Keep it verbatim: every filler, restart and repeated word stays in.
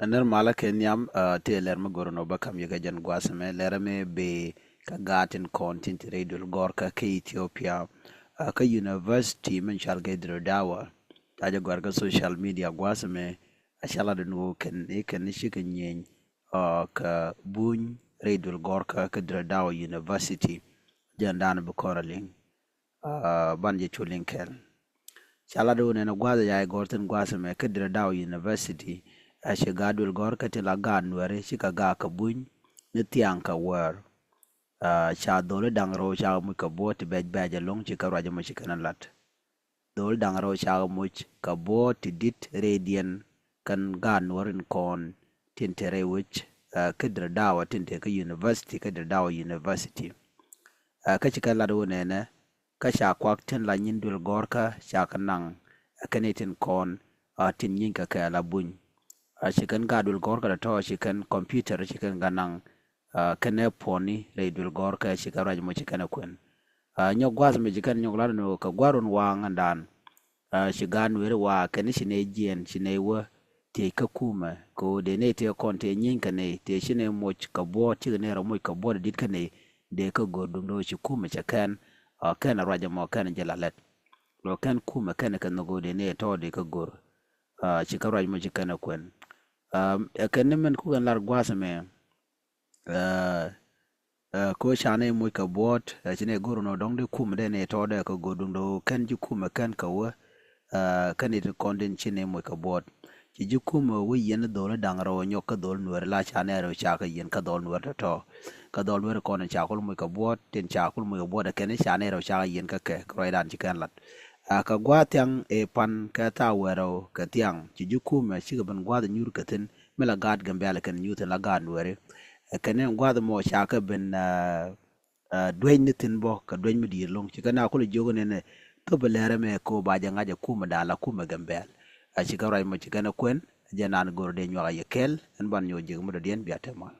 Ɛ nɛr malä kɛ nhiam, tëë lɛr mi go̱r nɔ bä kam yɛ kɛ jɛn gua̱a̱th ɛmɛ, lɛr ɛmɛ bëë kɛ gaat tin kɔn tin te rɛy duël gɔ̱rkä kä Ethiopia, kä university min cɔal kɛ Dire Dawa. Ca jɛ gɔ̱a̱r kä social media gua̱a̱th ɛmɛ, a ca lat ɛn ɣöö kɛn i̱ kɛn i̱ cikɛ nyieny kɛ buny rɛy duël gɔ̱rkä kä Dire Dawa University. Jɛn da̱a̱n bi kɔn a liŋ, ban jɛ cu liŋ kɛl. Ca lat ɣöö nɛn ɛ gua̱a̱th ɛ ca jɛ gɔ̱r thi̱n gua̱a̱th ɛmɛ kä Dire Dawa University, ɛ ci gaat duël gɔ̱rkä tin la gaat Nuääri cikɛ gaak kɛ buny ni thiaŋ kɛ wäär. Ca dholi da̱ŋ rɛw ca kɛ muc kɛ buɔ̱ɔ̱t ti bɛc bɛ̈ɛ̈c ɛlɔ̱ŋ, ci kɛ ruac ɛmɔ ci kɛn ɛ lat. Dholi da̱ŋ rɛw ca kɛ muc kɛ buɔ̱ɔ̱t ti di̱t rɛydiɛn kɛn gaat Nuääri tin kɔn tin te rɛy wec kä Dire Dawa tin te kä university, kä Dire Dawa University. Kä ci kɛn lat ɣöö nɛnɛ kä ca kuak tin la nyin duël gɔ̱rkä ca kɛ naŋ ɛ kɛn i̱ tin kɔn tin nyieny kɛ kɛ la buny. Ci kɛn gaat duël gɔ̱rkä tɔ̱tɔ̱, ci kɛn computer, ci kɛn kɛ naŋ kɛnɛ puɔ̱ni rɛy duël gɔ̱rkä, ci kɛn ruac mɔ ci kɛn ɛ kuɛn. Nyɔk gua̱a̱th mɛ ci kɛn nyɔk lat ni ɣöö kɛ gua̱a̱r wun waŋändan, ci gaat Nuääri wa kɛn i̱ ci nɛy jiɛɛn ci nɛy wä thiec kä kumɛ kɛ ɣöö dee nɛy tëë kɔn tëë nyieny kɛ nɛy tëë ci nɛy moc kɛ buɔ̱ɔ̱t, cikɛ nɛy rɔ moc kɛ buɔ̱ɔ̱t di̱t kä nɛy dee kä go̱r duŋdɛ ɣöö ci kumɛ cɛ kɛn. Kɛn a ruac ɛmɔ kɛn jɛ la lɛt. Lɔ kɛn kumɛ kɛn kɛ nhɔk ɣöö dee nɛy tɔ̱ dee kä go̱r. Ci kä ruac mɔ ci kɛn ɛ kuɛn. Ɛ kɛn ni mɛn kukɛn lar gua̱a̱th ɛmɛ. Kä ca nɛy moc kɛ buɔ̱ɔ̱t, ci nɛy go̱r nɔ dɔ̱ŋ dee kumɛ dee nɛy tɔ̱ dee kä go̱r duŋdɛ ɣöö kɛn ji̱ kumɛ kɛn kɛ wä. Kɛn i̱ ti kɔn tin ci nɛy moc kɛ buɔ̱ɔ̱t, ci ji̱ kumɛ wä yiɛn dholi da̱ŋ rɛw nyɔk kä dholi Nuääri la ca nɛy rɛw ca kɛ yiɛn kä dholi Nuääri tɔ̱tɔ̱. Kä dholi Nuääri kɔn in ca kul moc kɛ buɔ̱ɔ̱t, tin ca kul moc kɛ buɔ̱ɔ̱t ɛ kɛn i̱ ca nɛy rɛw ca kɛ yiɛn kä kɛ, kä ruacdan ci kɛn lat. Kä gua̱a̱th thiaŋ ëë pan kɛ thaa wäl rɛw kɛ thiaŋ ci ji̱ kumɛ cikɛ ben gua̱a̱th nyuur kɛ thi̱n mi la gaat Gambɛla kɛn nyuur thi̱n la gaat Nuääri. Ɛ kɛn in gua̱a̱th mɔ ca kɛ ben duec ni thi̱n bä kɛ duec mi di̱i̱t lo̱ŋ, ci kɛn a kulɛ jiök nɛnɛ thop bi lɛr ɛmɛ kɛ ɣöö ba jɛ ŋa̱c ɛ kumɛ da̱a̱n la kumɛ Gambɛl. Ci kɛn ruac mɔ ci kɛn ɛ kuɛn, jɛ naan go̱r dee nyuak a yɛ kɛl, ɛn ban nyuɔk ji̱k mi dɔ̱diɛn bia te mal.